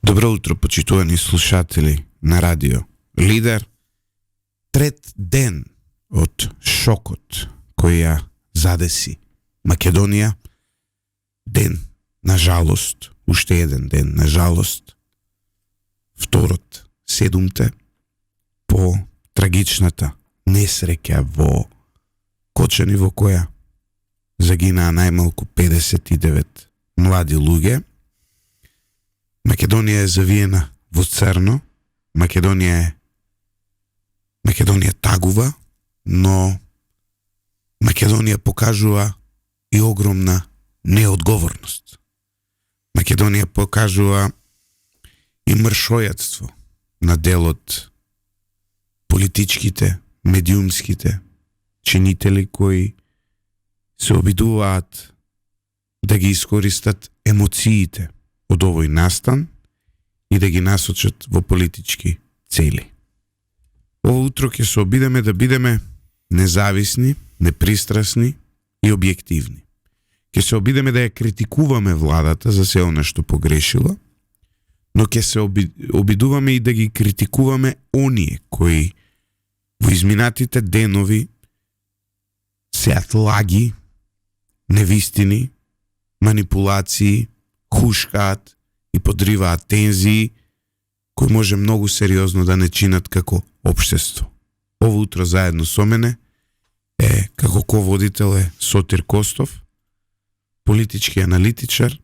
Добро утро, почитувани слушатели на радио Лидер. Трет ден од шокот кој ја задеси Македонија. Ден на жалост, уште еден ден на жалост. Второт, 7-те, по трагичната несреќа во Кочани, во која загинаа најмалку 59 млади луѓе. Македонија е завиена во црно. Македонија тагува, но Македонија покажува и огромна неодговорност. Македонија покажува и мршојатство на дел од политичките, медиумските чинители кои се обидуваат да ги искористат емоциите од овој настан и да ги насочат во политички цели. Ово утро ќе се обидеме да бидеме независни, непристрасни и објективни. Ќе се обидеме да ја критикуваме владата за се она што погрешила, но ќе се обидуваме и да ги критикуваме оние кои во изминатите денови сеат лаги, невистини, манипулации, хушкаат и подриваат тензии кои може многу сериозно да не чинат како општество. Ово утро заедно со мене е како ководител е Сотир Костов, политички аналитичар,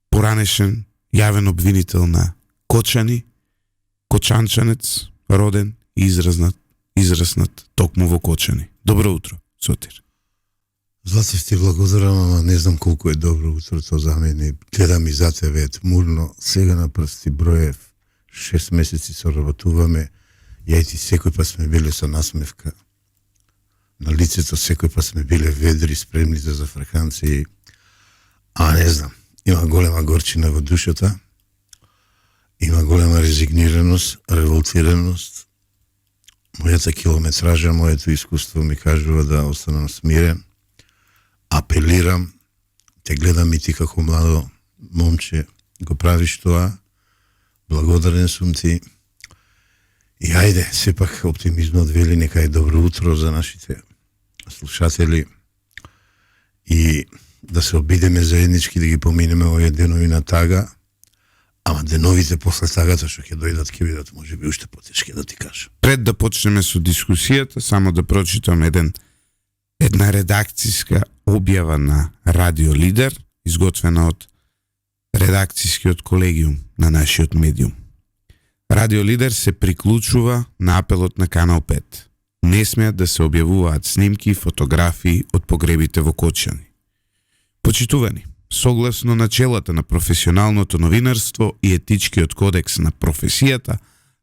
поранешен јавен обвинител на Кочани, кочанчанец, роден и израснат токму во Кочани. Добро утро, Сотир. Златив, ти благодарам, ама не знам колку е добро утрото за мене. Гледам и за тебе, тмурно, сега на прсти броев, 6 месеци соработуваме, ја и ти секој пат сме биле со насмевка. На лицето секој пат сме биле ведри, спремни за зафрканци, а не знам, има голема горчина во душата, има голема резигнираност, револтираност. Мојата километража, моето искуство ми кажува да останам смирен. Апелирам, те гледам и ти како младо момче го правиш тоа, благодарен сум ти и ајде, сепак оптимизмот вели нека е добро утро за нашите слушатели и да се обидеме заеднички да ги поминеме овие денови на тага, ама деновите после тагата што ќе дојдат ќе бидат можеби уште потешки, да ти кажам. Пред да почнеме со дискусијата, само да прочитам една редакцијска објава на Радио Лидер, изготвена од редакцијскиот колегиум на нашиот медиум. Радио Лидер се приклучува на апелот на Канал 5. Не смеат да се објавуваат снимки и фотографии од погребите во Кочани. Почитувани, согласно начелата на професионалното новинарство и етичкиот кодекс на професијата,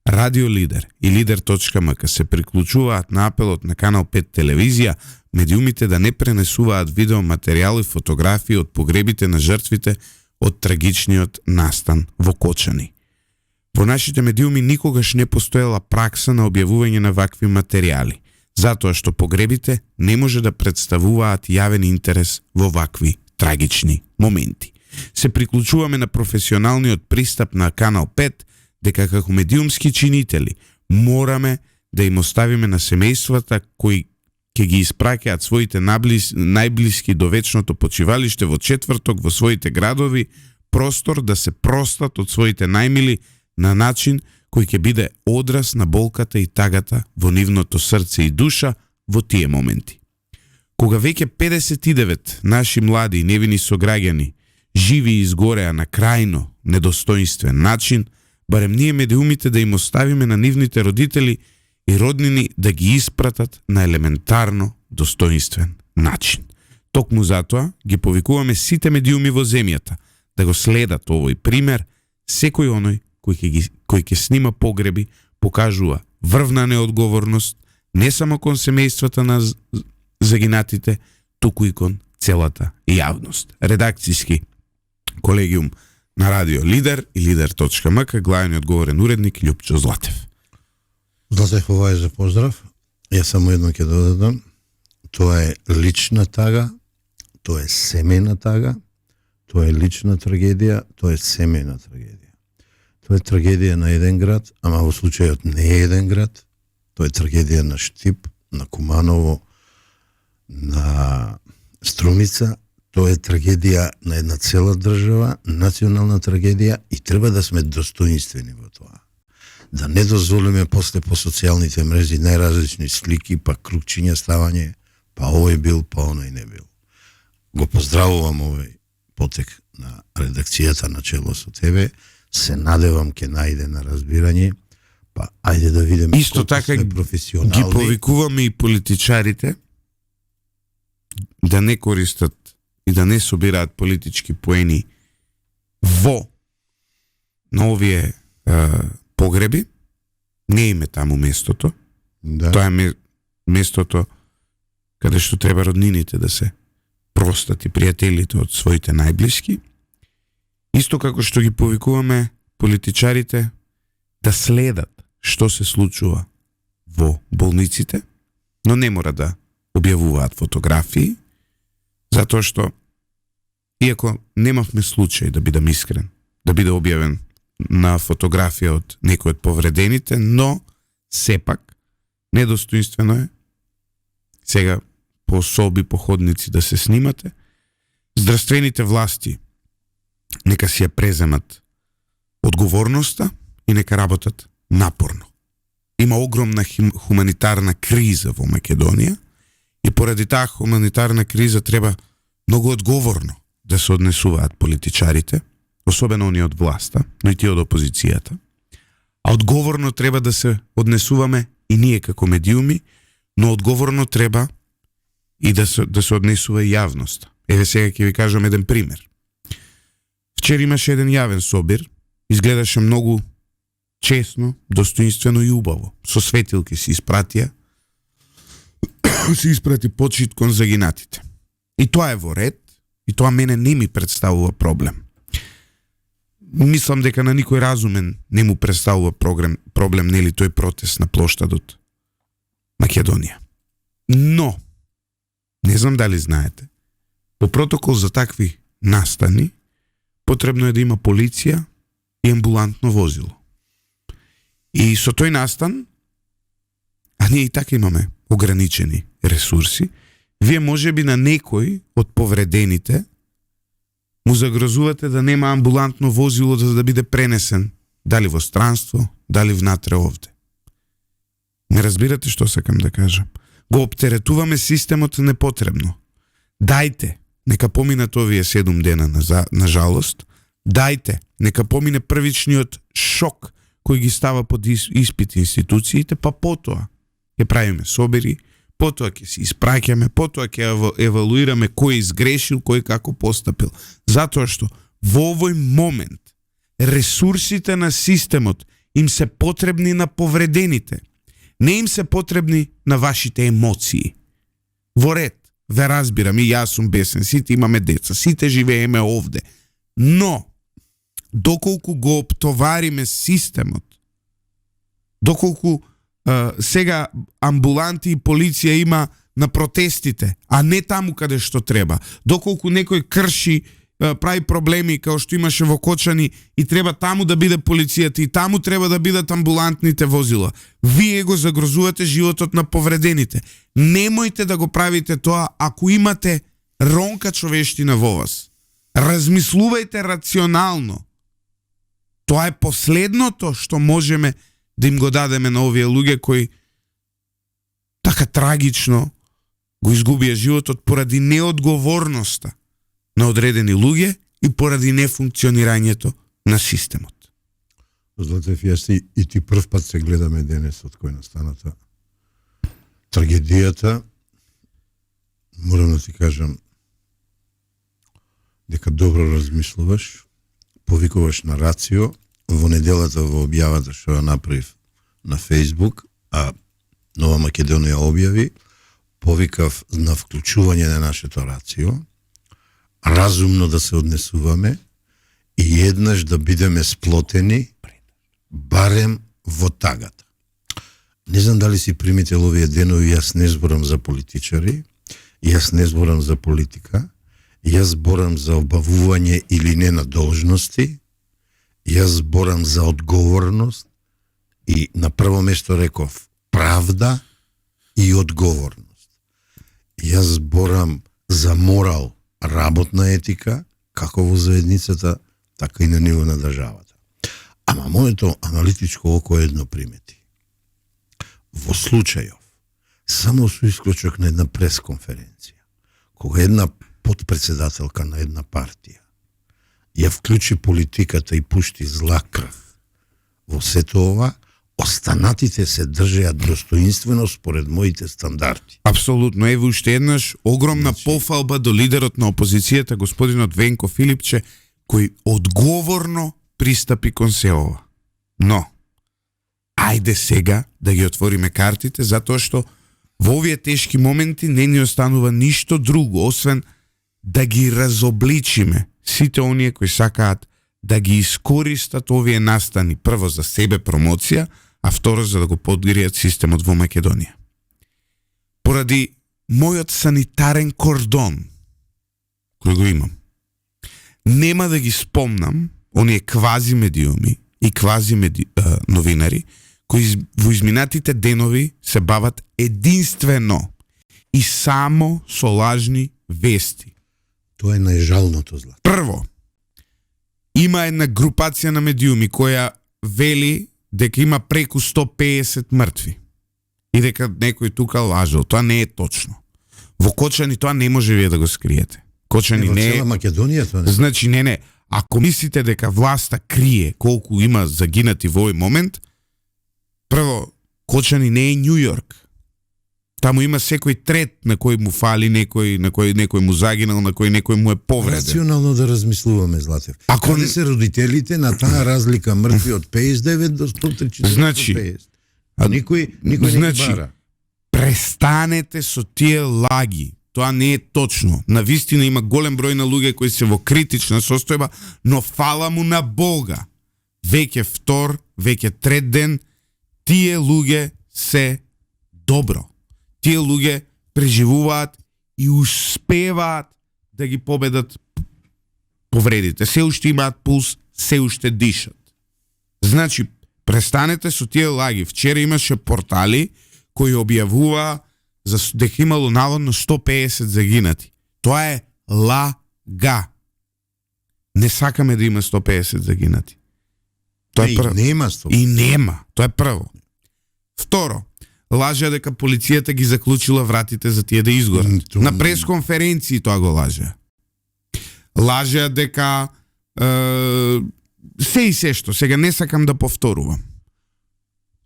Радио Лидер и Лидер.мк се приклучуваат на апелот на Канал 5 телевизија медиумите да не пренесуваат видеоматеријал и фотографии од погребите на жртвите од трагичниот настан во Кочани. Во нашите медиуми никогаш не постоела пракса на објавување на вакви материјали, затоа што погребите не може да представуваат јавен интерес во вакви трагични моменти. Се приклучуваме на професионалниот пристап на Канал 5, дека како медиумски чинители мораме да им оставиме на семејствата кои ќе ги испраќаат своите најблиски до вечното почивалиште во четврток во своите градови простор да се простат од своите најмили на начин кој ќе биде одраз на болката и тагата во нивното срце и душа во тие моменти. Кога веќе 59 наши млади и невини сограѓани живи и изгореа на крајно недостоинствен начин, барем ние медиумите да им оставиме на нивните родители и роднини да ги испратат на елементарно достоинствен начин. Токму затоа ги повикуваме сите медиуми во земјата да го следат овој пример. Секој оној кој ќе снима погреби покажува врвна неодговорност не само кон семејствата на загинатите, туку и кон целата јавност. Редакцијски колегиум на Радио Лидер и Лидер.мк, главен и одговорен уредник Љупчо Златев. Златев, ова е за поздрав. Јас само едно ќе додадам. Тоа е лична тага, тоа е семејна тага, Тоа е лична трагедија, тоа е семејна трагедија. Тоа е трагедија на еден град, ама во случајот не е еден град. Тоа е трагедија на Штип, на Куманово, на Струмица. Тоа е трагедија на една цела држава, национална трагедија и треба да сме достоинствени во тоа. Да не дозволиме после по социјалните мрежи најразлични слики, па кругчиња ставање, па овој бил, па оној не бил. Го поздравувам овој потек на редакцијата на чело со тебе, се надевам ке најде на разбирање, па ајде да видиме исто така професионални. Ги повикуваме и политичарите да не користат и да не собираат политички поени на овие погреби. Не им е таму местото. Да. Тоа е местото каде што треба роднините да се простат и пријателите од своите најблиски. Исто како што ги повикуваме политичарите да следат што се случува во болниците, но не мора да објавуваат фотографии, затоа што, иако немавме случај, да бидам искрен, да биде објавен на фотографија од некој од повредените, но сепак недостоинствено е сега по соби, по ходници да се снимате. Здравствените власти нека си ја преземат одговорноста и нека работат напорно. Има огромна хуманитарна криза во Македонија и поради таа хуманитарна криза треба многу одговорно да се однесуваат политичарите, особено оние од власта, но и тие од опозицијата. А одговорно треба да се однесуваме и ние како медиуми, но одговорно треба и да се однесува и јавноста. Еве сега ќе ви кажам еден пример. Вчера имаше еден јавен собир, изгледаше многу честно, достоинствено и убаво. Со светилки се испрати почит кон загинатите. И тоа е во ред, и тоа мене не ми представува проблем. Мислам дека на никој разумен не му представува проблем, нели тој протест на плоштадот Македонија. Но, не знам дали знаете, по протокол за такви настани потребно е да има полиција и амбулантно возило. И со тој настан, а ние и така имаме ограничени ресурси, вие можеби на некој од повредените му загрозувате да нема амбулантно возило за да биде пренесен дали во странство, дали внатре овде. Не разбирате што сакам да кажам. Го оптеретуваме системот непотребно. Дајте, нека поминат овие 7 дена на жалост, дајте, нека помине првичниот шок кој ги става под испит институциите, па потоа ќе правиме собери, потоа ќе се испраќаме, потоа ќе евалуираме кој изгрешил, кој како постапил. Затоа што во овој момент ресурсите на системот им се потребни на повредените, не им се потребни на вашите емоции. Во ред, ве разбирам, и јас сум бесен, сите имаме деца, сите живееме овде, но доколку го оптовариме системот, доколку сега амбуланти и полиција има на протестите, а не таму каде што треба, доколку некој крши, прави проблеми како што имаше во Кочани и треба таму да биде полицијата и таму треба да бидат амбулантните возила, вие го загрозувате животот на повредените. Немојте да го правите тоа ако имате ронка човештина во вас. Размислувајте рационално. Тоа е последното што можеме да им го дадеме на овие луѓе кои така трагично го изгубија животот поради неодговорноста на одредени луѓе и поради нефункционирањето на системот. Златев, јас и ти прв пат се гледаме денес од кој настаната трагедијата. Морам да ти кажам дека добро размислуваш, повикуваш на рацио. Во неделата во објавата што ја направив на Facebook, а Нова Македонија објави, повикав на вклучување на нашето рацио, разумно да се однесуваме и еднаш да бидеме сплотени барем во тагата. Не знам дали си приметил овие денови, јас не зборам за политичари, јас не зборам за политика, Јас борам за обавување или не на должности, јас борам за одговорност и на прво место реков правда и одговорност. Јас борам за морал, работна етика, како во заедницата, така и на ниво на државата. Ама моето аналитичко око едно примети. Во случајов, само со исклучок на една пресконференција, кога една подпредседателка на една партија ја вклучи политиката и пушти зла крв во сето ова, останатите се држеат достоинствено според моите стандарди. Апсолутно. Ево уште еднаш огромна пофалба до лидерот на опозицијата, господинот Венко Филипче, кој одговорно пристапи кон се ова. Но, ајде сега да ги отвориме картите, затоа што во овие тешки моменти не ни останува ништо друго, освен да ги разобличиме сите оние кои сакаат да ги искористат овие настани, прво за себе промоција, а второ за да го подгријат системот во Македонија. Поради мојот санитарен кордон, кој го имам, нема да ги спомнам оние квази медиуми и квази новинари кои во изминатите денови се бават единствено и само со лажни вести. Тоа е најжалното зла. Прво, има една групација на медиуми која вели дека има преку 150 мртви и дека некој тука лажал. Тоа не е точно. Во Кочани тоа не може вие да го скриете. Кочани Во не е... цела Македонија тоа не. Значи, не. Ако мислите дека власта крие колку има загинати во овој момент, прво, Кочани не е Њу Јорк. Таму има секој трет на кој му фали, некој му загинал, на кој некој му е повреден. Рационално да размислуваме, Златев. Ако Каде се родителите на таа разлика мртви од 59 до 130? Значи, 150? Никој не ги бара. Престанете со тие лаги. Тоа не е точно. Навистина има голем број на луѓе кои се во критична состојба, но фала му на Бога. Веќе втор, веќе трет ден, тие луѓе се добро. Тие луѓе преживуваат и успеваат да ги победат повредите. Се уште имаат пулс, се уште дишат. Значи, престанете со тие лаги. Вчера имаше портали кои објавува за дека имало наводно 150 загинати. Тоа е лага. Не сакаме да има 150 загинати. Тоа е прво. Нема 100. И нема. Тоа е прво. Второ, лаже дека полицијата ги заклучила вратите за тие да изгорат. На пресконференции тоа го лаже. Лаже дека се и се што. Сега не сакам да повторувам.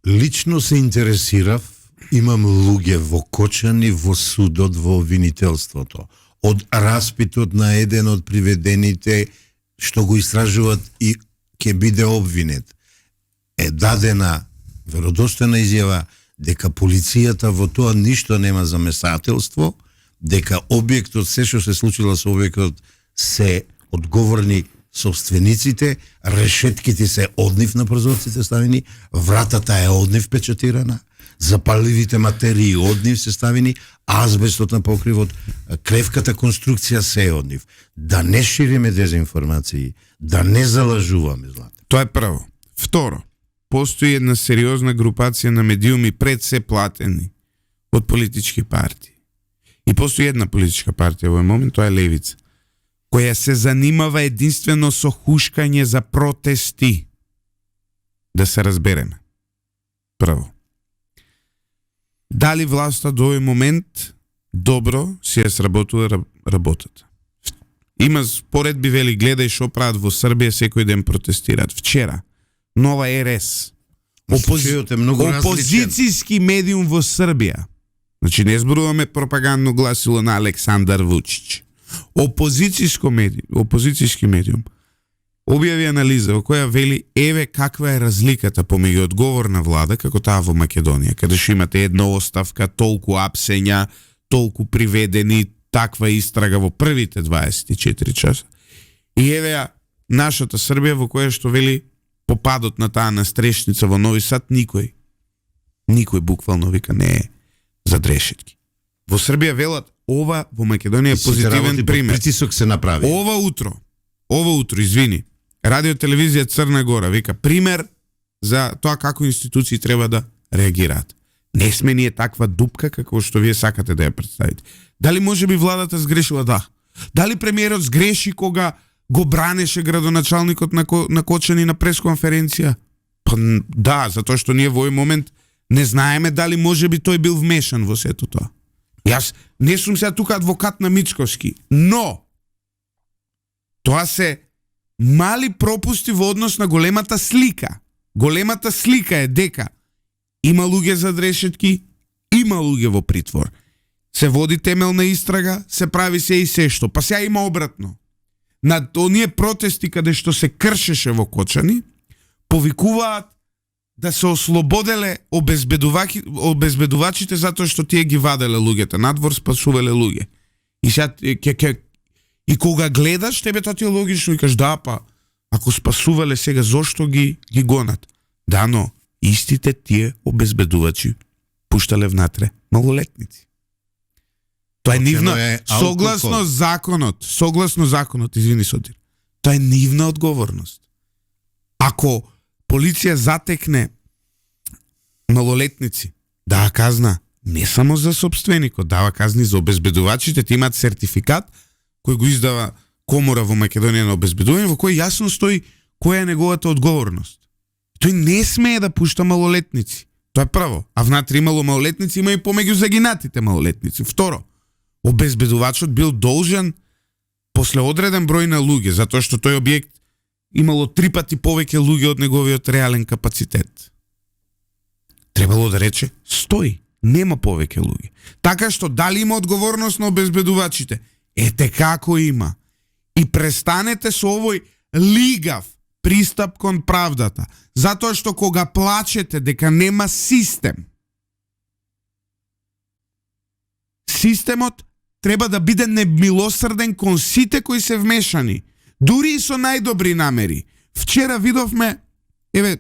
Лично се интересирав, имам луѓе во Кочани, во судот, во обвинителството. Од распитот на еден од приведените што го истражуваат и ќе биде обвинет. Е дадена веродостојна изјава дека полицијата во тоа ништо нема замесателство, дека објектот, се што се случило со објектот, се одговорни собствениците, решетките се од нив на прозорците ставени, вратата е од нив печатирана, запаливите материи од нив се ставени, азбестот на покривот, кревката конструкција се од нив. Да не шириме дезинформации, да не залажуваме, Злате. Тоа е прво. Второ, постои една сериозна групација на медиуми пред се платени од политички партии. И постои една политичка партија во момент, тоа е Левица, која се занимава единствено со хушкање за протести. Да се разбереме. Прво. Дали власта до овој момент добро си ја сработува работата? Има споредби, вели, гледај шо прават во Србија, секој ден протестираат. Вчера, Нова РС, опозицијски медиум во Србија, значи не зборуваме пропагандно гласило на Александар Вучич, опозицијски медиум, објави анализа во која вели еве каква е разликата помеѓу одговорна влада како таа во Македонија, каде што имате една оставка, толку апсења, толку приведени, таква истрага во првите 24 часа. И еве ја нашата Србија во која што вели попадот на таа настрешница во Нови Сад никој буквално вика не е за дрешетки. Во Србија велат ова во Македонија е позитивен пример. Притисок се направи. Ова утро, извини, Радио телевизија Црна Гора вика пример за тоа како институции треба да реагираат. Не сме ние таква дупка како што вие сакате да ја представите. Дали може би владата сгрешила? Да. Дали премиерот сгреши кога го бранеше градоначалникот на Кочани на пресконференција? Па да, затоа што ние во овој момент не знаеме дали може би тој бил вмешан во сето тоа. Јас не сум сега тука адвокат на Мицковски, но тоа се мали пропусти во однос на големата слика. Големата слика е дека има луѓе зад решетки, има луѓе во притвор. Се води темелна истрага, се прави се и се што. Па сега има обратно. На оние протести каде што се кршеше во Кочани, повикуваат да се ослободеле обезбедувачите затоа што тие ги ваделе луѓето надвор, спасувале луѓе. И сега и кога гледаш, тебе тоа ти е логично и кажеш да, па ако спасувале сега зошто ги гонат? Да, но истите тие обезбедувачи пуштале внатре малолетници. Тоа е нивна согласно законот, извини Сотир. Тоа е нивна одговорност. Ако полиција затекне малолетници, дава казна не само за собственикот, дава казни за обезбедувачите, ти имаат сертификат кој го издава Комора во Македонија на обезбедување, во кој јасно стои која е неговата одговорност. Тој не смее да пушта малолетници. Тоа е прво. А внатре имало малолетници, има и помеѓу загинатите малолетници. Второ, обезбедувачот бил должен после одреден број на луѓе, затоа што тој објект имало 3 пати повеќе луѓе од неговиот реален капацитет. Требало да рече, стои, нема повеќе луѓе. Така што дали има одговорност на обезбедувачите? Ете како има. И престанете со овој лигав пристап кон правдата. Затоа што кога плачете дека нема систем, системот треба да биде немилосрден кон сите кои се вмешани, дури и со најдобри намери. Вчера видовме,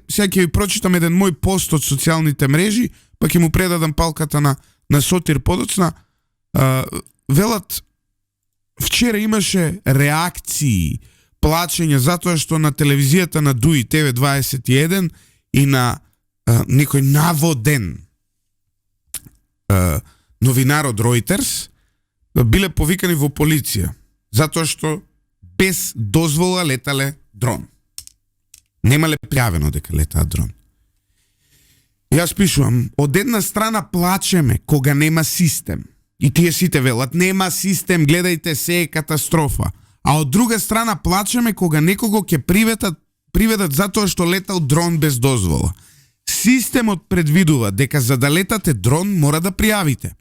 сега ќе ви прочитам еден мој пост од социјалните мрежи, па ќе му предадам палката на Сотир подоцна. Велат, вчера имаше реакции, плачење затоа што на телевизијата на ДУИ TV21 и на некој наводен новинар од Reuters биле повикани во полиција затоа што без дозвола летале дрон. Немале пријавено дека летаат дрон. Јас пишувам, од една страна плачеме кога нема систем. И тие сите велат, нема систем, гледајте, се е катастрофа. А од друга страна плачеме кога некого ќе приведат затоа што летал дрон без дозвола. Системот предвидува дека за да летате дрон мора да пријавите.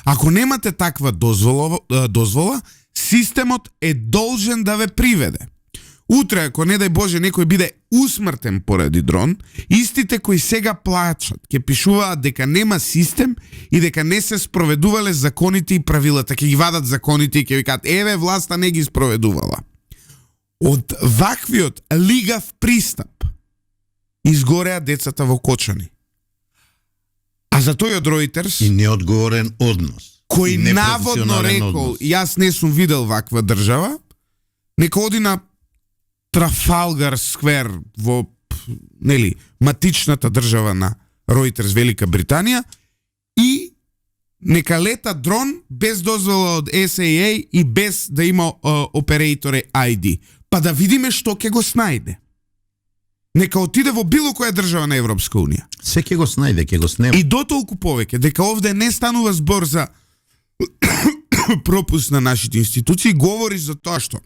Ако немате таква дозвола, системот е должен да ве приведе. Утре, ако не дај Боже некој биде усмртен поради дрон, истите кои сега плачат ќе пишуваат дека нема систем и дека не се спроведувале законите и правилата. Ќе ги вадат законите и ќе викаат еве власта не ги спроведувала. Од ваквиот лигав пристап изгореа децата во Кочани. А за тој од Reuters и неодговорен однос. Кој наводно рекол, јас не сум видел ваква држава, нека оди на Трафалгар сквер во матичната држава на Reuters Велика Британија и нека лета дрон без дозвола од SAA и без да има операторе ID. Па да видиме што ќе го снајде. Нека отиде во било која држава на Европска Унија. Се ќе го снајде, ќе го снема. И дотолку повеќе дека овде не станува збор за пропуск на нашите институции, говори за тоа што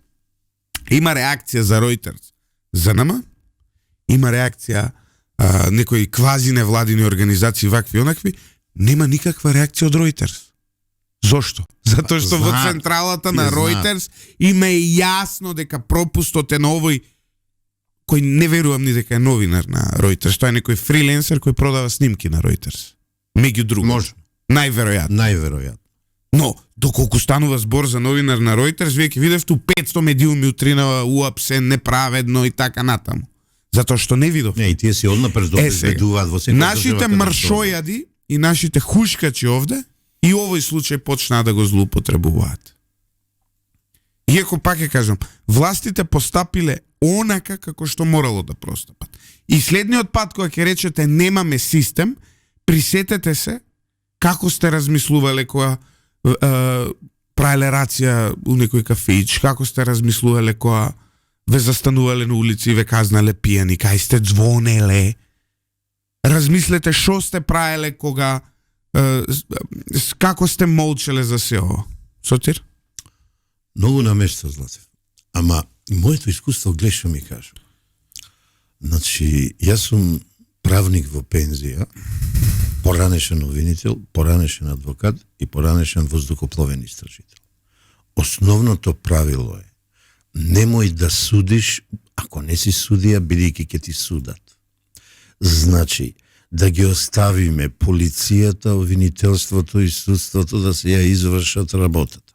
има реакција за Reuters ЗНМ, има реакција некои квази невладини организации вакви онакви, нема никаква реакција од Reuters. Зошто? Затоа што во централата на Reuters има и јасно дека пропустот е на овој кој не верувам ни дека е новинар на Reuters, тоа е некој фриленсер кој продава снимки на Reuters. Меѓу друго. Може. Најверојатно. Но, доколку станува збор за новинар на Reuters, вие ќе видевте 500 медиуми утринава уапсе, неправедно и така натаму. Затоа што не видов. Не, и тие си однапред обезбедуваат во секоја држава. Нашите мршојади и нашите хушкачи овде И овој случај почнаа да го злоупотребуваат. Иако пак ќе кажам, властите постапиле онака како што морало да постапат. И следниот пат кога ќе речете немаме систем, присетете се како сте размислувале кога правеле рација у некој кафеич, како сте размислувале кога ве застанувале на улици и ве казнале пијани, кај сте звонеле. Размислете што сте правеле кога како сте молчеле за се ова. Сотир? Многу на место, Златев. Ама моето искуство глешо ми кажа. Значи, јас сум правник во пензија, поранешен обвинител, поранешен адвокат и поранешен воздухопловен истражител. Основното правило е немој да судиш ако не си судија, бидејќи ќе ти судат. Значи, да ги оставиме полицијата, обвинителството и судството да се ја извршат работата.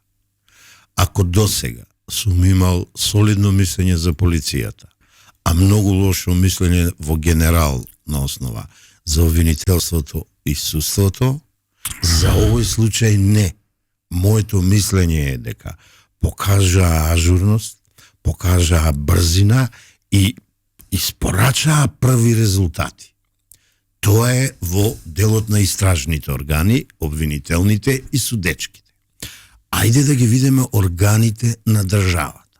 Ако досега сум имал солидно мислење за полицијата, а многу лошо мислење во генерал на основа за обвинителството и судството, за овој случај не. Моето мислење е дека покажаа ажурност, покажаа брзина и испорачаа први резултати. Тоа е во делот на истражните органи, обвинителните и судечките. Ајде да ги видиме органите на државата.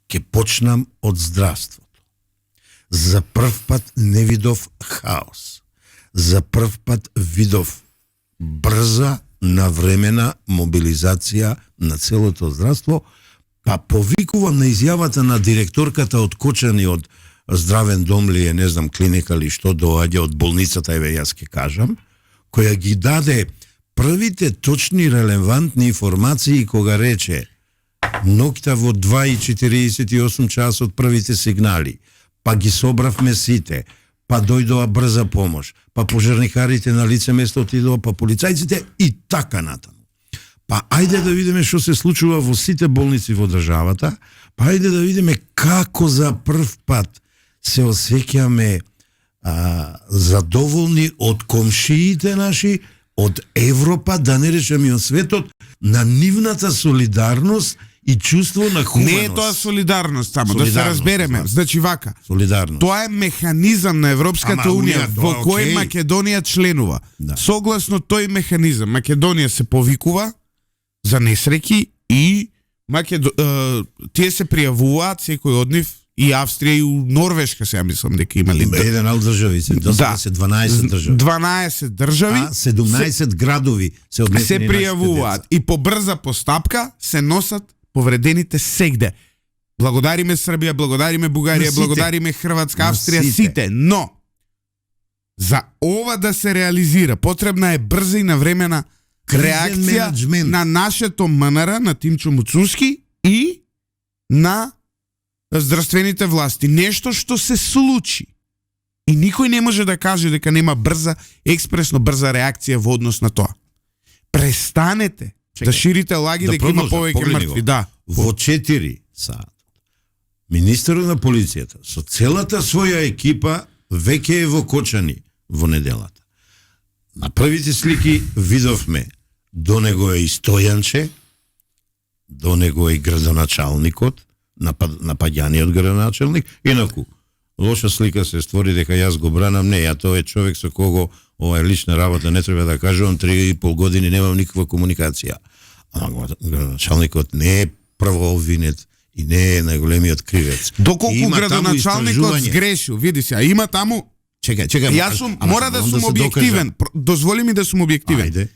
Ке почнам од здравството. За прв пат не видов хаос. За прв пат видов брза, навремена мобилизација на целото здравство, па повикувам на изјавата на директорката од Кочани, од здравен дом ли е, не знам, клиника ли, што доаѓа од болницата, еве јас ке кажам, која ги даде првите точни релевантни информации кога рече ноќта во 2:48 часот првите сигнали, па ги собравме сите, па дојдоа брза помош, па пожарникарите на лице место отидоа, па полицајците и така натаму. Па ајде да видиме што се случува во сите болници во државата, па ајде да видиме како за прв пат се осеќаме задоволни од комшиите наши, од Европа, да не речем и од светот, на нивната солидарност и чувство на хуманост. Не е тоа солидарност, само да се разбереме. Значи вака. Солидарност. Тоа е механизам на Европската унија во кој Македонија членува. Да. Согласно тој механизам, Македонија се повикува за несреќи и тие се пријавуваат секој од нив, и Австрија и Норвешка, сега мислам дека имали. Еден ал држави се, досега се 12 држави. 12 држави, а 17 градови се однесени се пријавуваат и по брза постапка се носат повредените сегде. Благодариме Србија, благодариме Бугарија, благодариме Хрватска, Австрија, сите. Но за ова да се реализира потребна е брза и навремена реакција на нашето МНР, на Тимчо Муцунски и на здравствените власти. Нешто што се случи. И никој не може да каже дека нема брза, експресно брза реакција во однос на тоа. Престанете да ширите лаги дека има повеќе мртви. Да. Во 4 саат министерот на полицијата со целата своја екипа веќе е во Кочани во неделата. На првите слики видовме до него е и Стојанче, до него е и градоначалникот, напаѓаниот градоначалник, инаку лоша слика се створи дека јас го бранам, не, а тоа е човек со кого ова е лична работа, не треба да кажувам, 3,5 години немам никаква комуникација. Ама градоначалникот не е прво обвинет и не е најголемиот кривец. Доколку градоначалникот сгрешил, види се, а има таму. Чекај. Јас сум, мора да сум објективен. Дозволи ми да сум објективен. Ајде.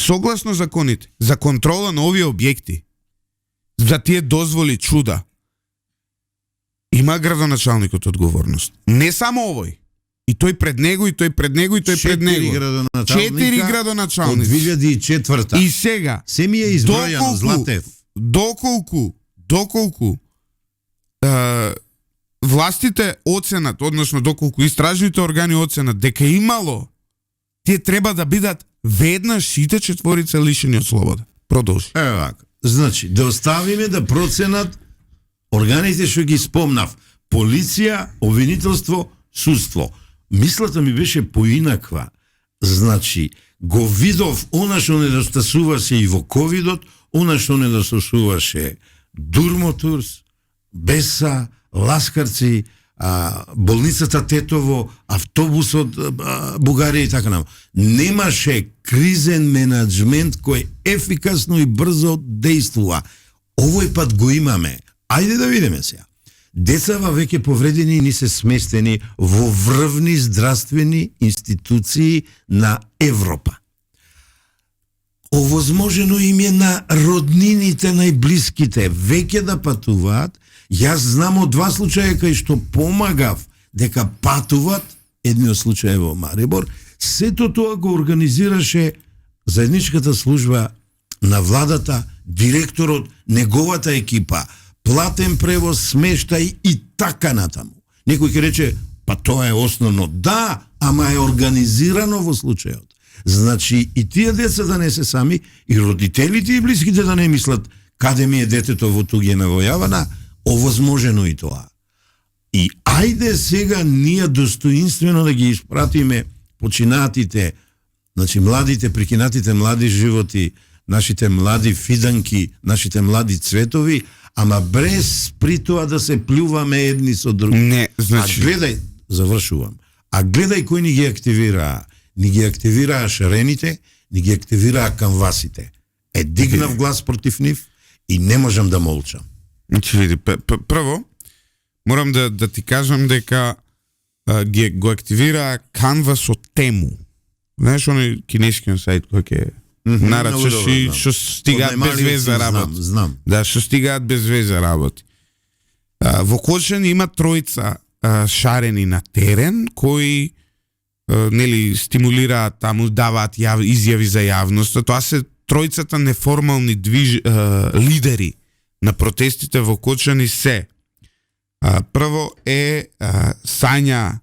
Согласно законите за контрола на овие објекти, за тие дозволи чуда, има градоначалникот одговорност. Не само овој. И тој пред него, и тој пред него, и тој пред него. 4 градоначалници. Од 2004. И сега, се ми е избројано, Златев. Доколку властите оценат, односно доколку истражните органи оценат дека имало, тие треба да бидат веднаш сите 4 лишени од слобода. Продолжи. Еве вака. Значи, да оставиме да проценат органите што ги спомнав. Полиција, обвинителство, судство. Мислата ми беше поинаква. Значи, го видов она што недостасуваше и во ковидот, она што недостасуваше Дурмотурс, Беса, Ласкарци, болницата Тетово, автобусот Бугарија и така натаму. Немаше кризен менеджмент кој ефикасно и брзо действува. Овој пат го имаме. Ајде да видиме сега. Децава веќе повредени ни се сместени во врвни здравствени институции на Европа. Овозможено им е на роднините најблиските веќе да патуваат. Јас знам од 2 случаја кај што помагав дека патуват, едниот случај во Марибор, сето тоа го организираше заедничката служба на владата, директорот, неговата екипа, платен превоз, смештај и така натаму. Некој ќе рече, па тоа е основно. Да, ама е организирано во случајот. Значи и тие деца да не се сами, и родителите и блиските да не мислат каде ми е детето во туѓена во Јавана, овозможено и тоа. И ајде сега ние достоинствено да ги испратиме починатите, значи младите, прикинатите млади животи, нашите млади фиданки, нашите млади цветови, ама без при тоа да се плюваме едни со други. Не, значи... А гледај, завршувам. А гледај кои ни ги активираа. Ни ги активираа шарените, ни ги активираа канвасите. Дигнав глас против нив и не можам да молчам. Значи, види, прво, морам да ти кажам дека го активираа канвас од тему. Знаеш, оној кинескиот сајт кој ќе нарачаш и што стигаат без веза работи. Знам. Да, што стигаат без веза работи. Во Кочани има 3 шарени на терен кои нели стимулираат таму, даваат изјави за јавноста. Тоа се 3 неформални лидери на протестите во Кочани се. Прво е Сања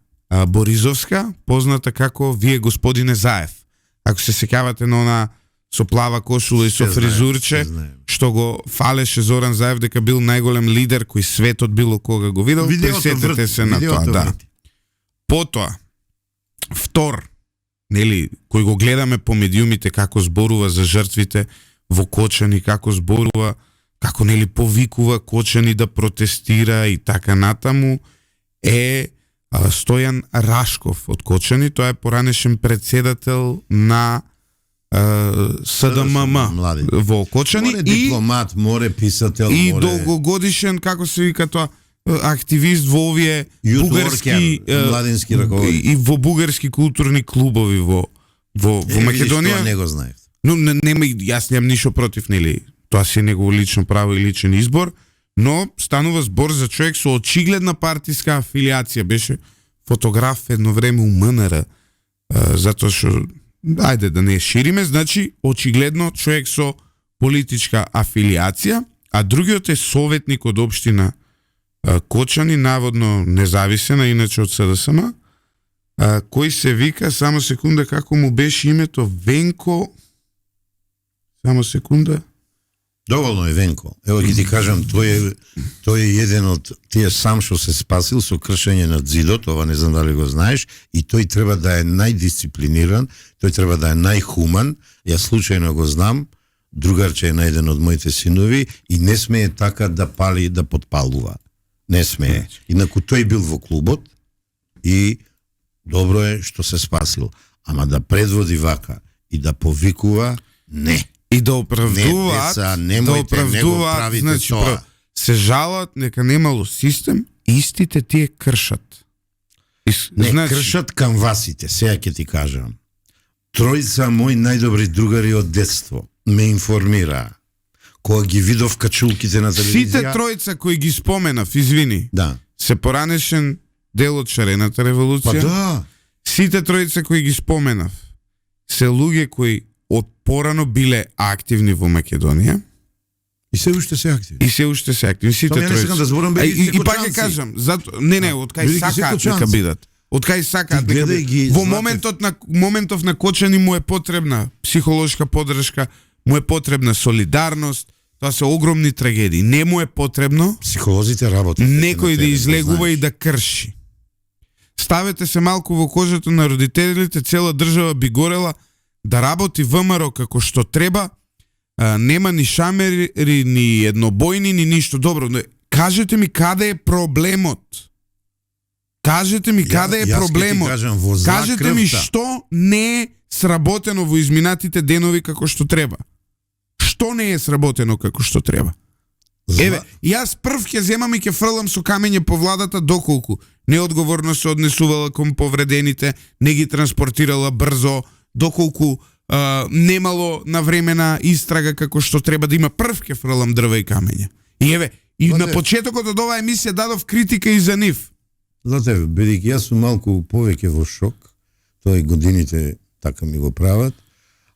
Боризовска, позната како Вие господине Заев. Ако се сеќавате на она со плава кошула и со фризурче, што го фалеше Зоран Заев дека бил најголем лидер кој светот било кога го видел, присетете се на тоа, да. Потоа, втор, нели, кој го гледаме по медиумите како зборува за жртвите во Кочани, како зборува, како нели повикува Кочани да протестира и така натаму, е Стојан Рашков од Кочани. Тоа е поранешен председател на СДММ во Кочани. Море дипломат, море писател, и море... долгогодишен, како се вика тоа, активист во овие бугарски младински раководи и во бугарски културни клубови во Македонија. Не го знаев. Но нема, јас немам ништо против, нели? Тоа си негово лично право и личен избор, но станува збор за човек со очигледна партиска афилијација. Беше фотограф едно време у МНР, затоа што ајде да не шириме, значи очигледно човек со политичка афилијација, а другиот е советник од општина Кочани, наводно независена, иначе од СДСМ, кој се вика, само секунда, како му беше името, Венко, само секунда. Доволно е Венко. Ево ќе ти кажам, тој е еден од тие сам што се спасил со кршење на зидот, ова не знам дали го знаеш, и тој треба да е најдисциплиниран, тој треба да е најхуман. Јас случајно го знам, другарче е на еден од моите синови и не смее така да пали, да подпалува. Не смее. Инаку тој бил во клубот и добро е што се спасил. Ама да предводи вака и да повикува, не. И да оправдуваат, значи, се жалат нека немало систем, истите тие кршат. Не, значи... кршат канвасите, сега ќе ти кажам. 3 мои најдобри другари од детство ме информираа. Кога ги видов качулките на телевизија... Сите 3 кои ги споменав, извини, да, се поранешен дел од шарената револуција. Па да. Сите 3 кои ги споменав се луѓе кои од порано биле активни во Македонија. И се уште се активни. Сите 3. Да зборам, и пак ќе кажам, не, од кај сакаат нека бидат. Од кај сакаат нека бидат. Во моментов на Кочани му е потребна психолошка поддршка, му е потребна солидарност. Тоа се огромни трагедии. Не му е потребно психолозите работат. Некој да излегува и да крши. Ставете се малку во кожата на родителите, цела држава би горела да работи ВМРО како што треба, нема ни шамери, ни еднобојни, ни ништо. Добро, кажете ми каде е проблемот? Кажете ми каде е проблемот? Кажете ми што не е сработено во изминатите денови како што треба. Што не е сработено како што треба? Еве, јас прв ќе земам и ќе фрлам со камење по владата доколку неодговорно се однесувала кон повредените, не ги транспортирала брзо, доколку немало навремена истрага како што треба да има. Прв ќе фрлам дрва и камење. И еве, и на почетокот од оваа емисија дадов критика и за нив. Знаете, бидејќи јас сум малку повеќе во шок, тоа и годините така ми го прават.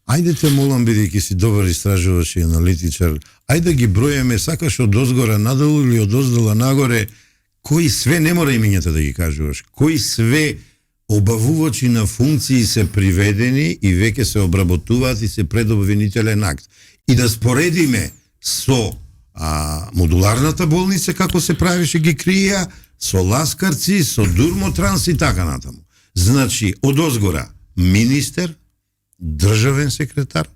Ајде те молам, бидејќи си добар истражуваш и аналитичар, ајде да ги бројаме сакаш од озгора надолу или од оздола нагоре, кои све, не мора имињата да ги кажуваш, кои све обавувачи на функции се приведени и веќе се обработуваат и се пред обвинителен акт. И да споредиме со модуларната болница како се правеше, ги крија, со Ласкарци, со Дурмотранс и така натаму. Значи, од озгора министер, државен секретар,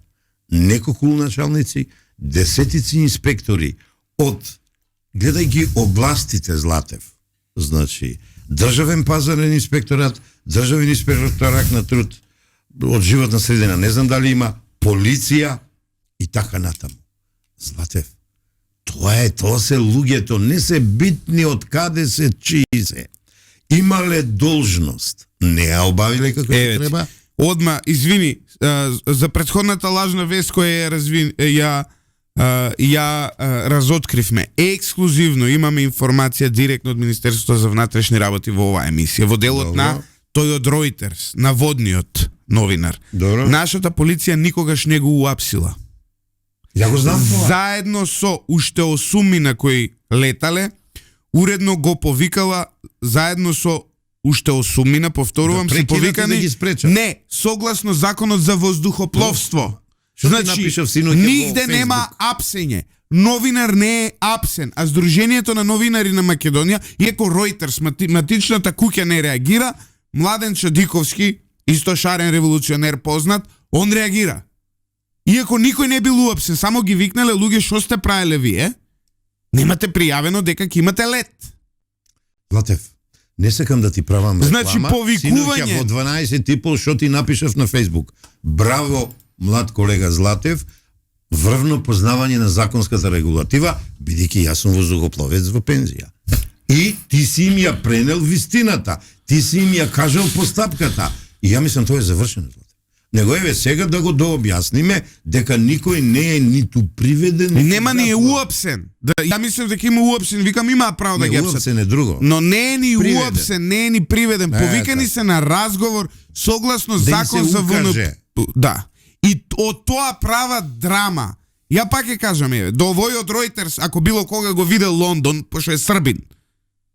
неколку началници, десетици инспектори од, гледај ги областите, Златев, значи, државен пазарен инспекторат, државен инспекторат на труд, од животна средина, не знам дали има, полиција и така натаму. Златев, тоа се луѓето, не се битни од каде се, чии се. Имале должност, не ја обавиле како треба. Одма, извини, за претходната лажна вест која ја разоткривме. Ексклузивно имаме информација директно од Министерството за внатрешни работи во оваа емисија, во делот на тој од Reuters, наводниот новинар. Добро. Нашата полиција никогаш не го уапсила. Ја го знам тоа. Заедно со уште 8 кои летале, уредно го повикала заедно со уште 8, повторувам, се повикани, не, согласно законот за воздухопловство. Значи, нигде нема апсење. Новинар не е апсен, а Сдруженијето на новинари на Македонија, иако Reuters, матичната куќа не реагира, Младен Чадиковски, исто шарен револуционер познат, он реагира. Иако никој не бил уапсен, само ги викнале луѓе, што сте правеле вие? Немате пријавено дека ќе имате лет. Златев, не сакам да ти правам реклама. Значи, повикување. Синоќа во 12:30 што ти напишав на Фејсбук. Браво, млад колега Златев, врвно познавање на законската регулатива, бидејќи јас сум воздухопловец во пензија. И ти си им ја пренел вистината, ти си им ја кажал постапката. И ја мислам тоа е завршено. Него еве сега да го дообјасниме дека никој не е ниту приведен, нема ни е уапсен. Ја мислам дека има уапсен, викам има право да ги апсен. Уапсен е друго. Но не е ни уапсен, не е ни приведен. Повикани се на разговор согласно закон за ВНП. Да. И од тоа права драма. Ја пак ќе кажам, еве, до овојот Reuters, ако било кога го видел Лондон, пошто е србин.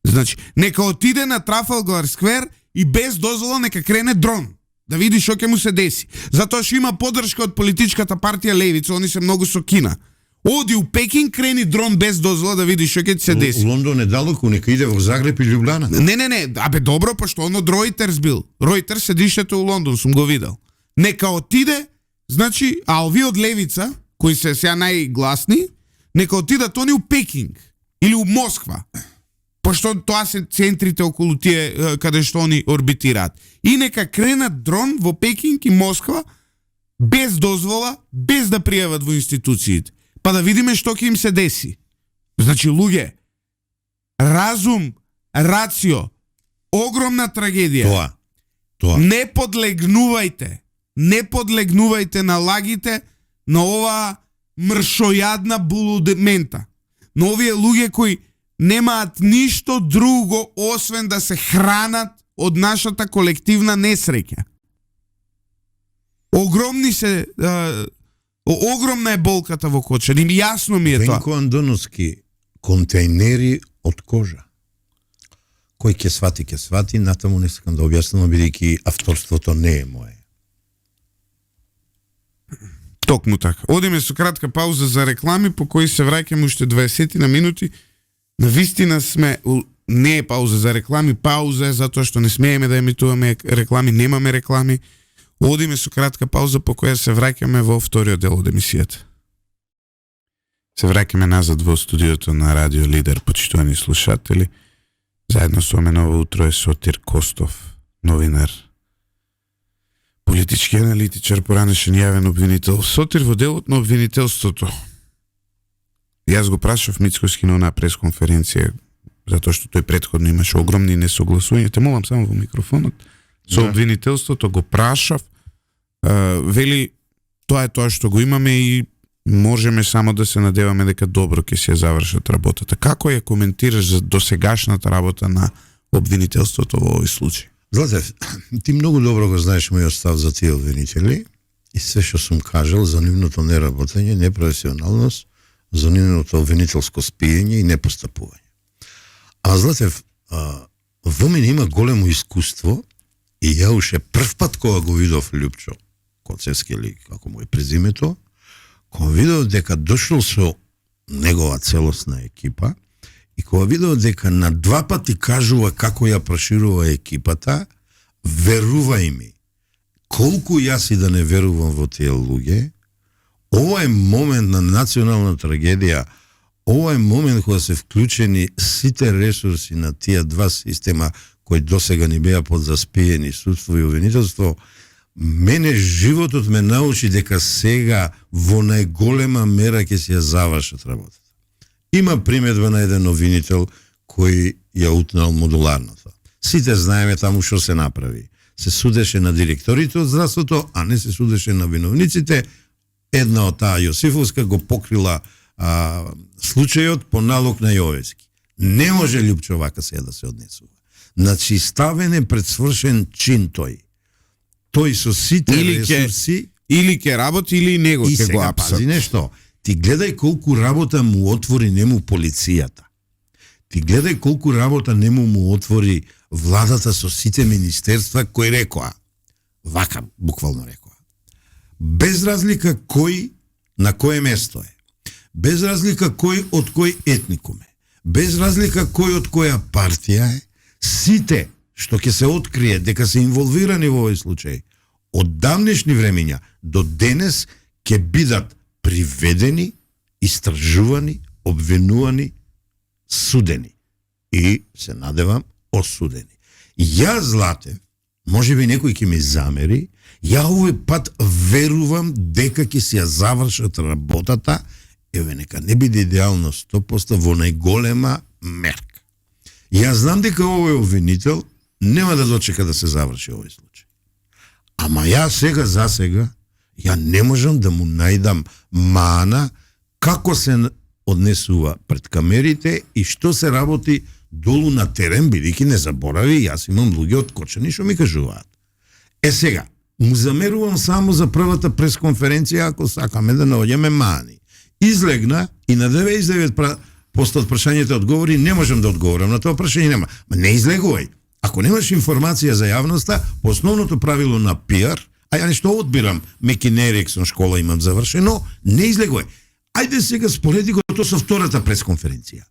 Значи, нека отиде на Трафалгар сквер и без дозвола нека крене дрон. Да види што ќе му се деси. Затоа што има поддршка од политичката партија Левица, они се многу со Кина. Оди у Пекин, крени дрон без дозвола да види што ќе се деси. Лондон е далеку, нека иде во Загреб и Љубљана. Не, абе добро, пошто он од Reuters бил. Reuters седиштето у Лондон, сум го видел. Нека отиде, значи, а овие од Левица, кои се сега најгласни, нека отидат они у Пекинг или у Москва. Пошто тоа се центрите околу тие каде што они орбитираат. И нека кренат дрон во Пекинг и Москва без дозвола, без да пријават во институциите. Па да видиме што ќе им се деси. Значи, луѓе, разум, рацио, огромна трагедија. Тоа. Не подлегнувајте на лагите на оваа мршојадна булудмента. На овие луѓе кои немаат ништо друго освен да се хранат од нашата колективна несреќа. Огромна е болката во Кочани, јасно ми е тоа. Венко Андоновски, контейнери од кожа. Кој ќе свати, натаму не сакам да објаснам, бидејќи авторството не е мое. Токму така. Одиме со кратка пауза за реклами, по кои се враќаме уште 20 на минути. Навистина сме, не е пауза за реклами, пауза е затоа што не смееме да емитуваме реклами, немаме реклами. Одиме со кратка пауза по која се враќаме во вториот дел од емисијата. Се враќаме назад во студиото на Радио Лидер, почитувани слушатели. Заедно со мене ово утро е Сотир Костов, новинар, политички аналитичар, поранешен јавен обвинител. Сотир, во делот на обвинителството, јас го прашав Мицкоски на онаа пресконференција, затоа што тој претходно имаше огромни несогласувања. Те молам само во микрофонот. Со обвинителството го прашав, вели тоа е тоа што го имаме и можеме само да се надеваме дека добро ќе се завршат работата. Како ја коментираш за досегашната работа на обвинителството во овој случај? Златев, ти многу добро го знаеш мојот став за тие обвинители и се што сум кажал за нивното неработење, непрофесионалност, за нивното обвинителско спиење и непостапување. А Златев, во мене има големо искуство и ја уште прв пат кога го видов Лјупчо Коцевски, или како му е презимето, кога видов дека дошол со негова целосна екипа и кога видов дека на два пати кажува како ја проширува екипата, верувај ми, колку јас и да не верувам во тие луѓе, ова е момент на национална трагедија, ова е момент кога се вклучени сите ресурси на тие два система кои досега ни беа подзаспиени, судство и обвинителство. Мене животот ме научи дека сега во најголема мера ќе се ја завршат работата. Има примедба на еден обвинител кој ја утнал модуларната. Сите знаеме таму што се направи. Се судеше на директорите од здравството, а не се судеше на виновниците. Една од таа Јосифовска го покрила случајот по налог на Јовески. Не може Лјупчо вака се да се однесува. Значи ставен е пред свршен чин тој. Тој со сите ресурси или ќе работи или него ќе го апсат. Пази нешто. Ти гледај колку работа му отвори нему полицијата. Ти гледај колку работа нему му отвори владата со сите министерства кои рекоа. Вака буквално рекоа. Без разлика кој на кое место е. Без разлика кој од кој етникум е. Без разлика кој од која партија е. Сите што ќе се открие дека се инволвирани во овој случај, од давнешни времења до денес ќе бидат приведени, истражувани, обвинувани, судени и се надевам осудени. Ја Златев, можеби некој ќе ми замери, ја овој пат верувам дека ќе се ја завршат работата, еве нека не биде идеално 100% во најголема мерка. Ја знам дека овој обвинител нема да дочека да се заврши овој случај. Ама ја сега за сега, ја не можам да му најдам мана како се однесува пред камерите и што се работи долу на терен, бидејќи не заборави, јас имам луѓе од Кочани што ми кажуваат. Сега, му замерувам само за првата пресконференција ако сакаме да наоѓаме мани. Излегна и на 99% од прашањето одговори, не можам да одговорам на тоа прашање, нема. Ма не излегувај. Ако немаш информација за јавноста, по основното правило на пиар, а ја нешто одбирам, Мекин Ериксон школа имам завршено, не излегувај. Ајде сега спореди го тоа со втората пресконференција.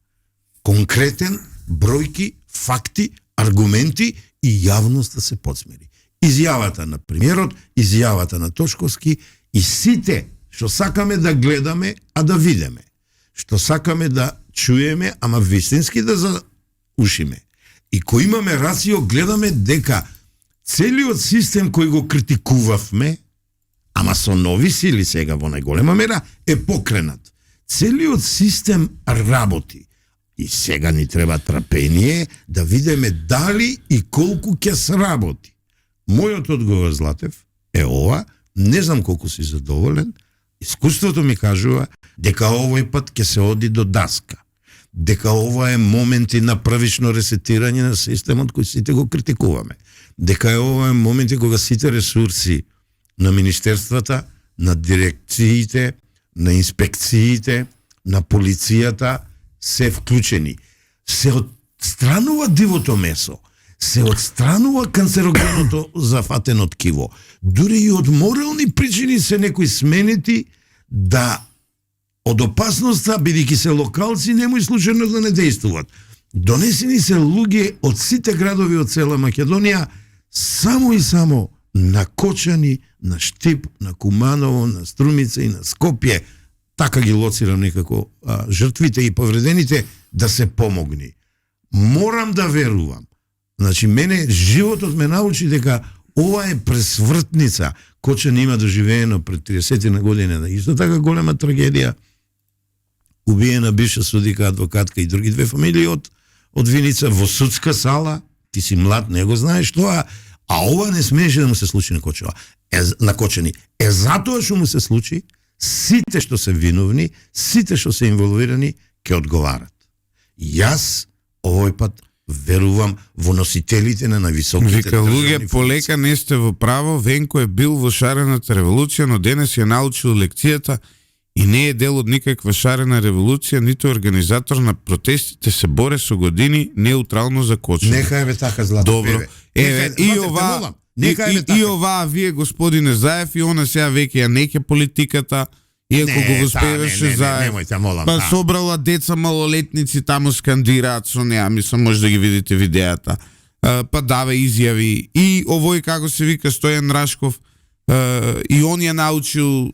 Конкретен, бројки, факти, аргументи и јавноста се подсмери. Изјавата на премиерот, изјавата на Тошковски и сите што сакаме да гледаме, а да видиме. Што сакаме да чуеме, ама вистински да заушиме. И кој имаме рацио, гледаме дека целиот систем кој го критикувавме, ама со нови сили сега во најголема мера, е покренат. Целиот систем работи. И сега ни треба трпение да видиме дали и колку ќе сработи. Мојот одговор, Златев, е ова, не знам колку си задоволен, искуството ми кажува дека овој пат ќе се оди до даска. Дека ова е моменти на првично ресетирање на системот кој сите го критикуваме. Дека ова е моменти кога сите ресурси на министерствата, на дирекциите, на инспекциите, на полицијата се вклучени. Се отстранува дивото месо. Се отстранува канцерогеното зафатено ткиво. Дури и од морални причини се некои сменети да од опасноста, бидејќи се локалци, немој случајно да не действуваат. Донесени се луѓе од сите градови од цела Македонија само и само на Кочани, на Штип, на Куманово, на Струмица и на Скопје, така ги лоцирам некако жртвите и повредените, да се помогни. Морам да верувам. Значи, мене животот ме научи дека ова е пресвртница. Кочани има доживеено пред 30 на година. Исто така голема трагедија. Убиена бивша судика, адвокатка и други две фамилии од Виница во судска сала. Ти си млад, не го знаеш тоа. А ова не смееше да му се случи на Кочани. Затоа што му се случи, сите што се виновни, сите што се инволвирани, ќе одговарат. Јас овој пат верувам во носителите на највисоките Вика, луѓе, полека не сте во право, Венко е бил во шарената револуција, но денес ја научил лекцијата и не е дел од никаква шарена револуција, ниту организатор на протестите, се боре со години неутрално за Кочани. Нека е бе така, Злато. Добро. Еве, и ова, вие, господине Заев, и она сега веќе ја неќе политиката, иако го воспеваше Заев. Па собрала деца малолетници, таму скандираат со неа, мислам, може да ги видите видеата. Па даве изјави. И овој, како се вика, Стојан Рашков, и он ја научил,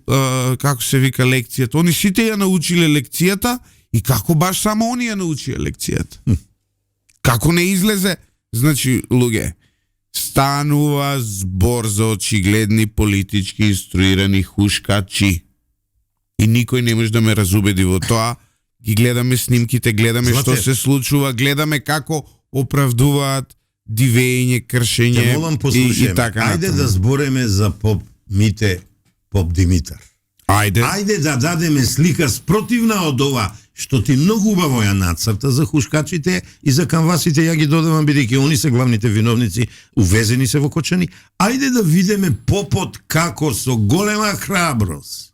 како се вика, лекцијата. Они сите ја научиле лекцијата и како баш само они ја научија лекцијата. Како не излезе? Значи, луѓе, станува збор за очигледни политички инструирани хушкачи. И никој не може да ме разубеди во тоа. Ги гледаме снимките, гледаме што се случува, гледаме како оправдуваат дивење, кршење и така. Ајде да збореме за поп Мите, поп Димитар. Ајде да дадеме слика спротивна од ова што ти многу убаво ја нацрта за хушкачите и за канвасите, ја ги додавам бидејќи они се главните виновници, увезени се во Кочани. Ајде да видиме попот како со голема храброст,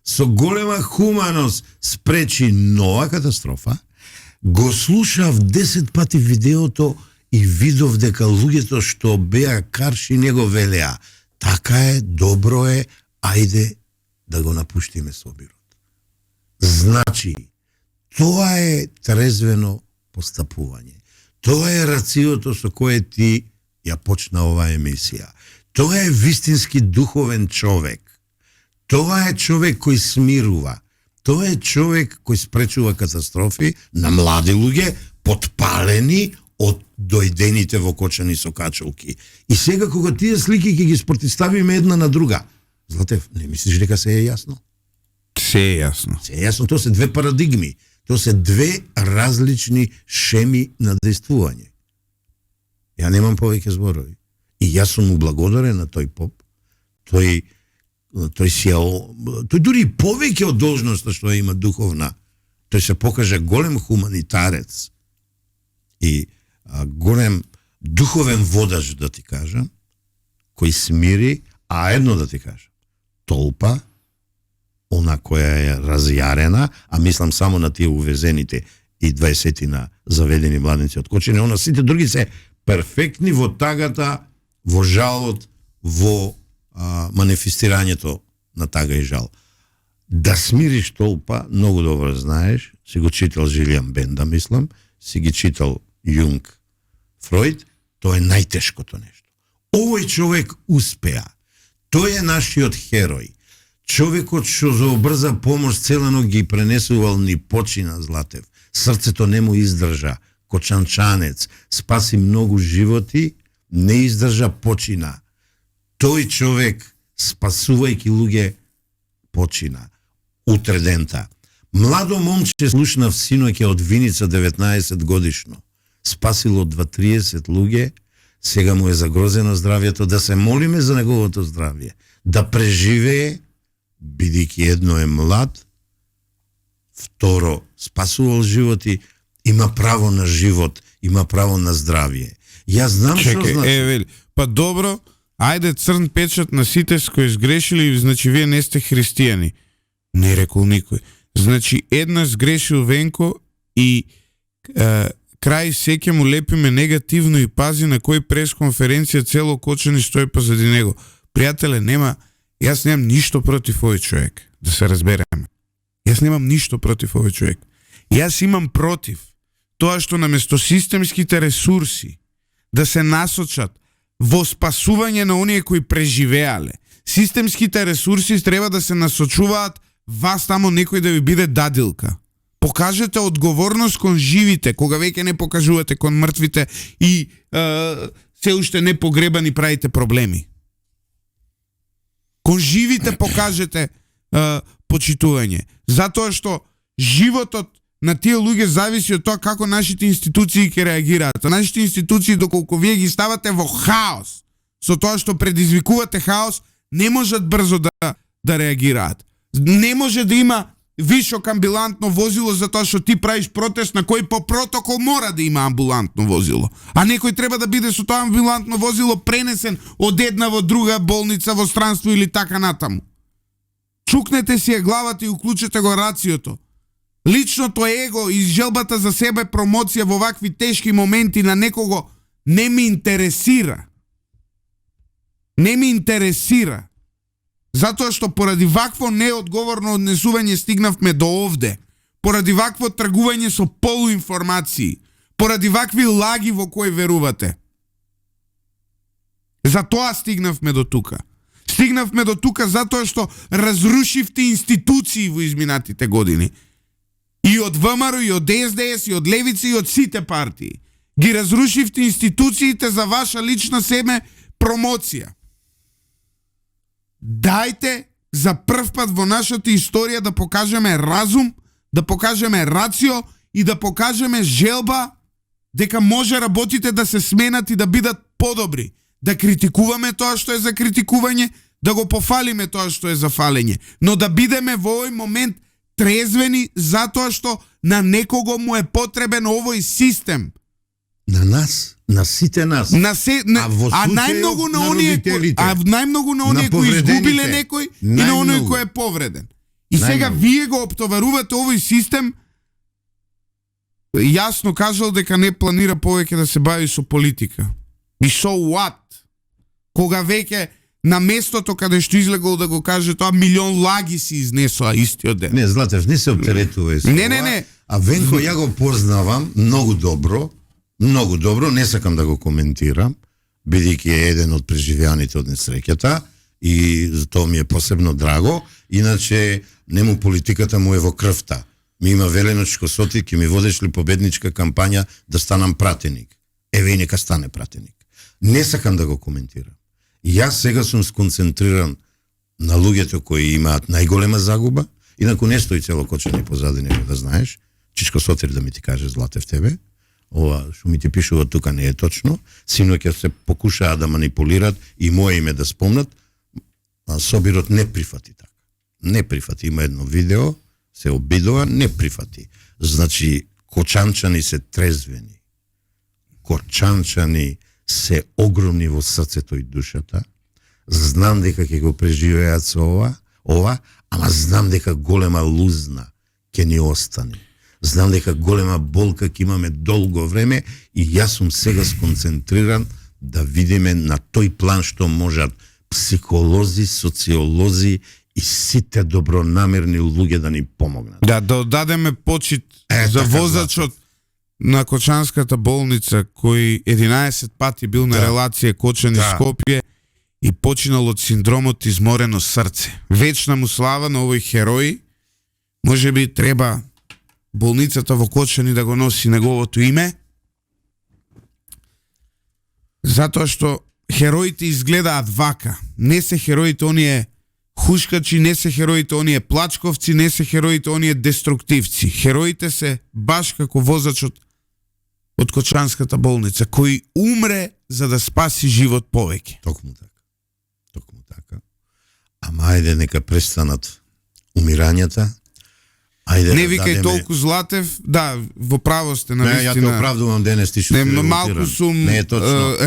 со голема хуманост спречи нова катастрофа. Го слушав 10 пати видеото и видов дека луѓето што беа карши него велеа: така е, добро е, ајде да го напуштиме собирот. Значи, тоа е трезвено постапување. Тоа е рациото со кое ти ја почна оваа емисија. Тоа е вистински духовен човек. Тоа е човек кој смирува. Тоа е човек кој спречува катастрофи на млади луѓе, потпалени од дојдените во Кочани со качулки. И сега кога тие слики ќе ги спротивставиме една на друга, Златев, не мислиш дека се е јасно? Се е јасно. Се е јасно, тоа се две парадигми. Тоа се две различни шеми на действување. Ја немам повеќе зборови. И јас сум му благодарен на тој поп. Тој дури повеќе од должноста што има духовна. Тој се покаже голем хуманитарец и голем духовен водач, да ти кажам, кој смири, а едно да ти кажам, толпа, она која е разјарена, а мислам само на тие увезените и 20 заведени младенци од Кочани, она сите други се перфектни во тагата, во жалот, во манифестирањето на тага и жал. Да смириш толпа, многу добро знаеш, си го читал Жилиан Бенда, мислам, си ги читал Јунг, Фройд, тоа е најтешкото нешто. Овој човек успеа. Тој е нашиот херој. Човекот што за обрза помош целено ги пренесувал ни почина, Златев. Срцето не му издржа. Кочанчанец, спаси многу животи, не издржа, почина. Тој човек, спасувајќи луѓе, почина. Утре дента. Младо момче слушнав синоќе од Виница, 19 годишно. Спасило 2-30 луѓе, сега му е загрозено здравјето, да се молиме за неговото здравје. Да преживее, бидејќи едно е млад, второ, спасувал животи, има право на живот, има право на здравје. Јас знам што значи. Па добро, ајде црн печат на сите с кои сгрешили, значи вие не сте христијани. Не рекол никој. Значи еднаш сгрешил Венко и крај сеќе му лепиме негативно и пази на кој пресконференција цело Кочани стои позади него. Пријателе, јас немам ништо против овој човек, да се разбереме. Јас немам ништо против овој човек. Јас имам против тоа што наместо системските ресурси да се насочат во спасување на оние кои преживеале. Системските ресурси треба да се насочуваат вас тамо некој да ви биде дадилка. Покажете одговорност кон живите, кога веќе не покажувате кон мртвите и се уште не погребани правите проблеми. Кон живите покажете почитување. Затоа што животот на тие луѓе зависи од тоа како нашите институции ќе реагираат. А нашите институции, доколку вие ги ставате во хаос, со тоа што предизвикувате хаос, не можат брзо да реагираат. Не може да има вишокамбулантно возило затоа што ти правиш протест на кој по протокол мора да има амбулантно возило. А некој треба да биде со тоа амбулантно возило пренесен од една во друга болница во странство или така натаму. Чукнете си ја главата и уклучете го рациото. Личното его и желбата за себе промоција во вакви тешки моменти на некого не ми интересира. Не ми интересира. Затоа што поради вакво неодговорно однесување стигнавме до овде. Поради вакво тргување со полуинформации. Поради вакви лаги во кои верувате. Затоа стигнавме до тука. Стигнавме до тука затоа што разрушивте институции во изминатите години. И од ВМРО, и од СДС, и од Левица, и од сите партии. Ги разрушивте институциите за ваша лична себе промоција. Дајте за прв пат во нашата историја да покажеме разум, да покажеме рацио и да покажеме желба дека може работите да се сменат и да бидат подобри. Да критикуваме тоа што е за критикување, да го пофалиме тоа што е за фалење. Но да бидеме во овој момент трезвени затоа што на некого му е потребен овој систем. На нас, на сите нас. А најмногу на оние кои изгубиле некој и на оној кој е повреден. И сега вие го оптоварувате овој систем, јасно кажал дека не планира повеќе да се бави со политика. И so what? Кога веќе на местото каде што излегол да го каже тоа, милион лаги си изнесоа истиот ден. Не, Златев, не се оптеретувај со това. Не. А Венко, ја го познавам многу добро, не сакам да го коментирам, бидејќи е еден од преживеаните од несреќата и тоа ми е посебно драго, иначе нему политиката му е во крвта. Ми има велено Чкосоти, ќе ми водиш ли победничка кампања да станам пратеник. Еве и нека стане пратеник. Не сакам да го коментирам. Јас сега сум сконцентриран на луѓето кои имаат најголема загуба, инаку не стои цело кочење позади него, да знаеш. Чичко Сотир да ми ти каже, Златев, тебе. Ова што ми ти пишува тука не е точно. Синоќа се покушаа да манипулират и мое име да спомнат, а Собирот не прифати така. Не прифати. Има едно видео, се обидува, не прифати. Значи, кочанчани се трезвени. Кочанчани се огромни во срцето и душата. Знам дека ќе го преживеат со ова, ама знам дека голема лузна ќе ни остане. Знам дека голема болка ќе имаме долго време и јас сум сега сконцентриран да видиме на тој план што можат психолози, социолози и сите добронамерни луѓе да ни помогнат. Да оддадеме почит за возачот на Кочанската болница, кој 11 пати бил на релација Кочани-Скопје и починал од синдромот изморено срце. Вечна му слава на овој херој. Може би треба болницата во Кочани да го носи неговото име, затоа што хероите изгледаат вака. Не се хероите оние хушкачи, не се хероите оние плачковци, не се хероите оние деструктивци. Хероите се баш како возачот од Кочанската болница, кој умре за да спаси живот повеќе. Токму така. Ама ајде нека престанат умирањата. Ајде не викај толку, Златев, во право сте навистина. Ја те оправдувам денес, ти што си револтиран. Малку сум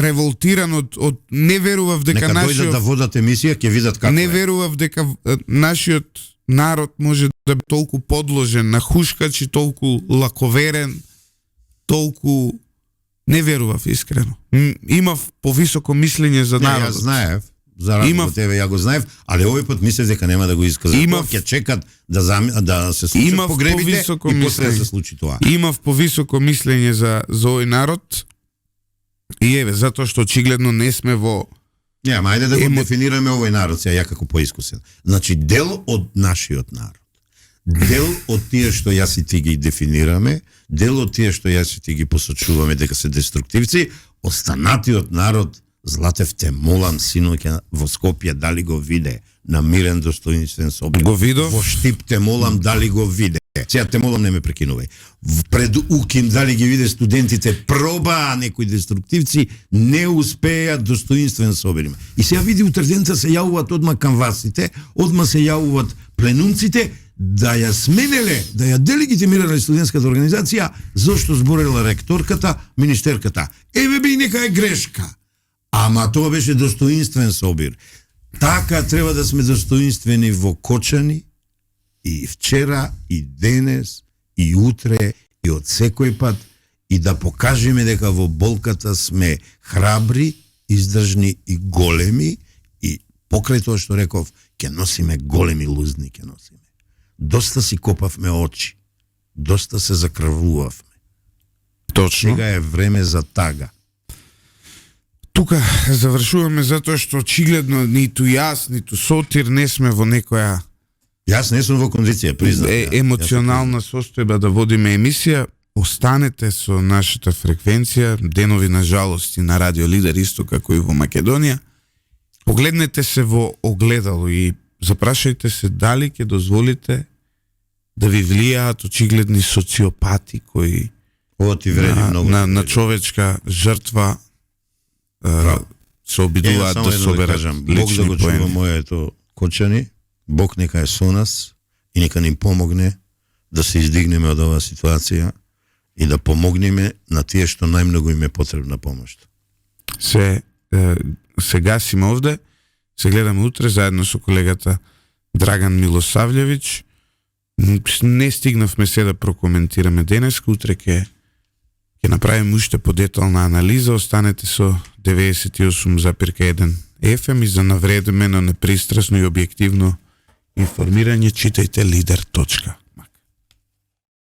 револтиран од не верував дека нека нашиот... дојдат да водат емисија, ќе видат како не верував дека нашиот народ може да биде толку подложен на хушкачи, толку лаковерен, толку... Не верував искрено. Имав повисоко мислење за народот. Јас знаев, за разлика тебе ја го знаев, ali овој пат мислев дека нема да го искажат. Ќе чекат да се случат погребите и после да се случи тоа. Имав повисоко мислење за овој народ, И еве, затоа што очигледно не сме во... Ама ајде да го дефинираме овој народ, сега ја како поискусен. Значи, дел од нашиот народ. Дел од тие што јас и ти ги дефинираме, дел од тие што јас и ти ги посочуваме дека се деструктивци, останатиот народ, Златев, те молам, синоќа, во Скопје, дали го виде на мирен, достоинствен собир. Го видов? Во Штип, те молам, дали го виде. Сега те молам, не ме прекинувај. Пред Укин, дали ги виде студентите, пробаа некои деструктивци, не успеат достоинствен собир. И сега види утреденца се јавуваат одма канвасите, одма се јавуваат пленумците, да ја сменеле, да ја делегитимирале студентската организација, зошто зборела ректорката, министерката. Еве би нека е грешка. Ама тоа беше достоинствен собир. Така треба да сме достоинствени во Кочани, и вчера, и денес, и утре, и од секој пат, и да покажеме дека во болката сме храбри, издржни и големи, и покрај тоа што реков, ќе носиме големи лузни, ќе носиме. Доста си копавме очи, доста се закрвувавме. Точно. Сега е време за тага. Тука завршуваме затоа што очигледно ниту јас, ниту Сотир не сме во некоја Јас не сум во кондиција, признам. Емоционална состојба да водиме емисија. Останете со нашата фреквенција, денови на жалост и на Радио Лидер, исто како и во Македонија. Погледнете се во огледало и запрашајте се дали ќе дозволите да ви влијаат очигледни социопати кои Ова ти вреди многу. На човечка жртва се обидуваат да соберат Бог да го чува поени. моето Кочани, Бог нека е со нас и нека ни помогне да се издигнеме од оваа ситуација и да помогнеме на тие што најмногу им е потребна помош. Се гасиме овде, се гледаме утре заедно со колегата Драган Милосављевич. Не стигнавме се да прокоментираме денес, утре ќе направиме уште подетална анализа. Останете со 98,1 FM и за навредено, непристрасно и објективно информирање читајте Лидер.